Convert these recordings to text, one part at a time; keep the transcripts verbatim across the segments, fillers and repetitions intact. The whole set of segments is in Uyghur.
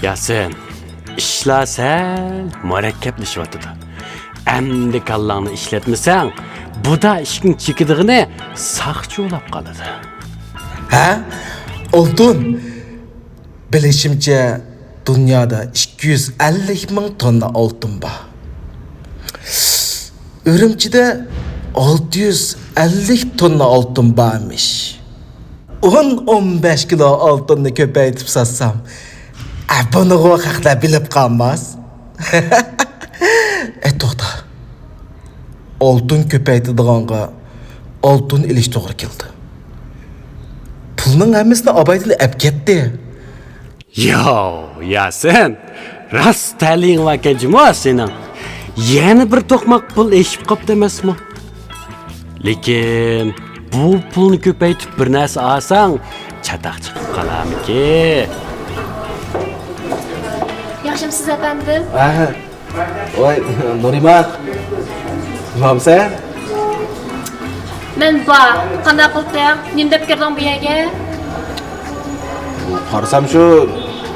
ياسىن، ئىشلار سەل مۇرەككەپلىشىۋاتىدۇ. ئەمدى كاللاڭنى ئىشلەتمىسەڭ، بۇدا ئىشىكنىڭ چېكىدىغىنى ساقچى بولاپ قالىدۇ. ھە؟ ئالتۇن؟ بىلىشىمچە، دۇنيادا ئىككى يۈز ئەللىك مىڭ توننا ئالتۇن بار. ئۈرۈمچىدە ئالتە يۈز ئەللىك توننا ئالتۇن بارمىش. ئون، ئون بەش كىلو ئالتۇننى كۆپەيتىپ ساتسام، ئە، بۇنىغۇ خەقلەر بىلىپ قالماس. ئە، توختا. ئالتۇن كۆپەيتىدىغانغا ئالتۇن ئېلىش توغرا كېلىدۇ. پۇلنىڭ ھەممىسىنى ئابايتىلى ئەپ كەتتى. ياۋ، ياسىن، راست تەلىيىڭ باركەن جۇمۇ سېنىڭ. يەنە بىر توقماق پۇل ئېشىپ قاپتۇ ئەمەسمۇ؟ لېكىن بۇ پۇلنى كۆپەيتىپ بىر نەرسە ئالساڭ، چاتاق چىقىپ قالارمىكىن؟ ياخشىمۇسىز، ئەپەندىم؟ ۋاي، نۇرىمان. نېمە قىلىسەن؟ مەن بار. قانداق قىلدىڭ؟ نېمە دەپ كىردىڭ بۇ يەرگە؟ قارىسام شۇ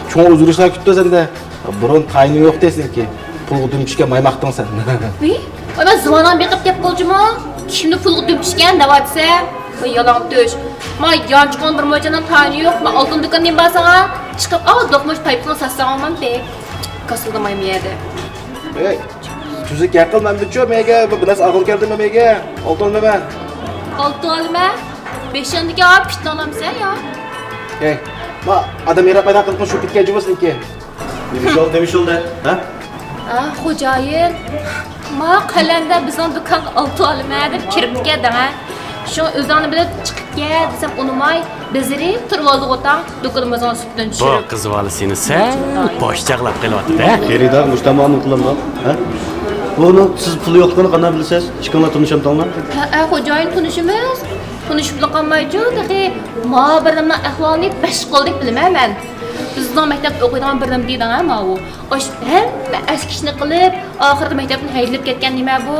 چوڭ ئۆزگىرىشلەر كۈتتى سەندە. بۇرۇن تايىنى يوق دەيسەنكى. پۇلغا دۈم چۈشكەن مايماقتىڭ سەن. ۋىي، ۋاي، مەن زۇۋانىڭنى بېقىپ گەپ قىلغۇچىمۇ؟ كىشىنى پۇلغا دۈم چۈشكەن دەۋاتىسەن. ۋاي، يالاڭتۆش. ما يانچۇقۇڭ بىر موچەننىڭ تايىنى يوق. ما ئالتۇن دۇكىنىنى بارساڭا، چىقىپ ئاۋۇ دوقمۇش پايپىقىنى ساتساڭ بولمامتى؟ كاسىلدىمايمۇ يەردە. ئەي، تۈزۈك گەپ قىل، مەن بىچۇ مەيگە، بىر نەرسە ئالغىلى كەلدىم مەيگە. ئالتۇن ئالىمەن. ئالتۇن ئالىمەن؟ بېشىڭدىكى ئاپ پىتنە ئالامسەن يا؟ ئەي، ما ئادەم ياراپ مايدا قىلىپ شۇ پىتكە جۇمۇسىنىكى. نېمە ئىش بولدى، نېمە ئىش بولدى، ھە؟ ئا، خوجايىن، ما قەلەندەر بىزنىڭ دۇكانغا ئالتۇن ئالىمەن دەپ كىرىپ كەلدىڭ، ھە؟ شۇڭا ئۆزۈڭنى بىلىپ چىقىپ كەل دېسەم ئۇنىماي، بېزىرىپ تۇرۇۋالدى غوتاڭ، دۇكىنىمىزنىڭ سۈپىتىنى بۇ چۈشۈرۈپ. قىز بالا سېنى سەل بوش چاغلاپ قېلىۋاتىدۇ، ھە؟ خېرىدار مۇشۇنداق مۇئامىلە قىلامدۇ، ھە؟ بۇنىڭ سىز پۇلى يوقلۇقىنى قانداق بىلىسىز؟ ئىككىڭلار تونۇشامتىڭلار؟ ھە، ھە، خوجايىن، تونۇشىمىز. تونۇشۇپلا قالمايچۇ، تېخى ما بىرنىمنىڭ ئەھۋالىنى بەش قولدەك بىلىمەن مەن. بىزنىڭ مەكتەپتە ئوقۇيدىغان بىرنىم دېدىڭ ھە ماۋۇ. ئاشۇ ھەممە ئەسكى ئىشنى قىلىپ، ئاخىرىدا مەكتەپتىن ھەيدىلىپ كەتكەن نېمە بۇ؟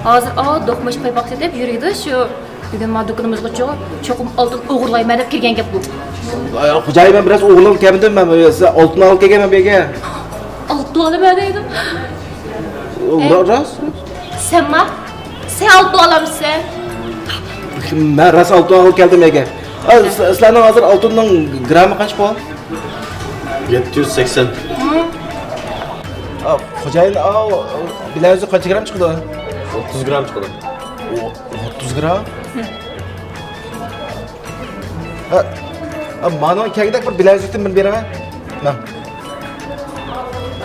ھازىر ئاۋۇ دوقمۇش پايپاق سېتىپ يۈرىدۇ شۇ. بۈگۈن ما دۇكىنىمىزغىچۇ چوقۇم ئالتۇن ئوغرىلايمەن دەپ كىرگەن گەپ بۇ. ئاي، خوجايىن، مەن بىر نەرسە ئوغرىلاپ كەلمىدىم، مەن سىزگە ئالتۇن ئالغىلى كەلگەنمەن بۇ يەرگە. ئالتۇن ئالىمەن دېدىم. ئە؟ راست، راست. سەنما؟ سەن ئالتۇن ئالامسەن؟ مەن راست ئالتۇن ئالغىلى كەلدىم بۇ يەرگە. ئا، س-، سىلەرنىڭ ھازىر ئالتۇننىڭ گرامى قانچە بولغان؟ يەتتە يۈز سەكسەن. ئا، خوجايىن، ئا، بىلەزۈك قانچە گرام چىقىدۇ؟ ئوتتۇز گرام چىقىدۇ. ئوتتۇز گرام؟ ھە، ھە، مانا كەگدەك بىر بىلەزۈكتىن بىر بېرىڭە. ماڭ.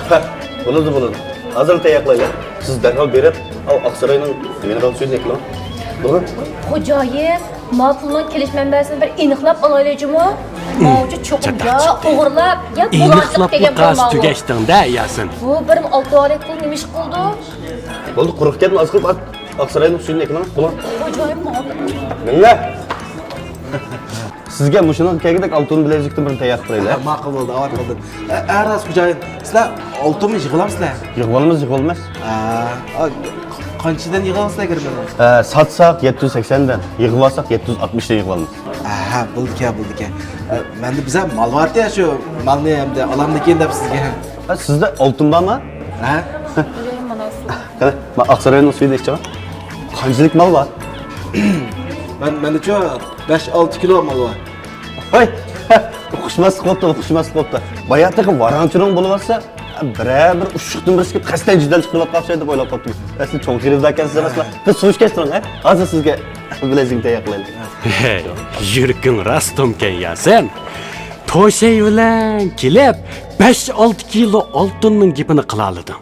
ھە، بولىدۇ، بولىدۇ. ھازىر تەييار قىلايلى. سىز دەرھال بېرىپ، ئاۋۇ ئاقساراينىڭ مىنېرال سۈيىنى ئەكىلىڭ. بولدى؟ خوجايىن، ما پۇلنىڭ كېلىش مەنبەسىنى بىر ئېنىقلاپ ئالايلى جۇمۇ. ماۋۇچۇ چوقۇم يا ئوغرىلاپ، يا بۇلاڭچىلىق دېگەن بولماڭ. تۈگەشتىڭ-دە، ياسىن. بۇ بىر ئالتە ئالەك پۇل نېمە ئىش قىلىدۇ؟ بولدى، قۇرۇق گەپنى ئاز قىلىپ، ئاقساراينىڭ سۈيىنى ئەكىلىڭ. بولدى. خوجايىن، ماڭا. مېڭە. سىزگە مۇشۇنىڭغا كەلگۈدەك ئالتۇن بىلەزۈكتىن بىرنى تەييار قىلىپ بېرەيلى. ھە، ماقۇل بولدى، ئاۋات قىلدىم. ئە، ئە، راست، خوجايىن، سىلەر ئالتۇنمۇ يىغىۋالامسىلەر؟ يىغىۋالىمىز، يىغىۋالىمىز. ئە، ئا، قانچىدىن يىغىۋالىسىلەر كىرىمىنى؟ ئە، ساتساق يەتتە يۈز سەكسەندىن، يىغىۋالساق يەتتە يۈز ئاتمىشتىن يىغىۋالىمىز. ئەھە، بولىدىكەن، بولىدىكەن. ئە، مەندە بىزە مال بارتى، شۇ مالنى ئەمدى ئالامدىكىن دەپ سىزگە. ئە، سىزدە ئالتۇن بارمۇ؟ ھە؟ قېنى، ما ئاقساراينىڭ سۈيىنى ئىچىڭ. قانچىلىك مال بار؟ مەن، مەندىچۇ بەش ئالتە كىلو مال بار. ھاي، ئۇقۇشماسلىق بوپتۇ، ئۇقۇشماسلىق بوپتۇ. بايا تېخى ۋاراڭ-چۇرۇڭ بولۇۋاتسا، بىرەر بىر ئۇششۇقتىن بىرسى كېلىپ قەستەن جېدەل چىقىرىۋاتقان ئوخشايدۇ دەپ ئويلاپ قاپتىمەن. ئەسلى چوڭ خېرىداركەنسىز ئەمەسلا. بىز سۇ ئىچكەچ تۇرۇڭ، ھە؟ ھازىر سىزگە بىلەزۈكنى تەييار قىلايلى. ھەي، يۈرىكىڭ راست تومكەن ياسىن. توشەي بىلەن كېلىپ، بەش ئالتە كىلو ئالتۇننىڭ گېپىنى قىلالىدىڭ.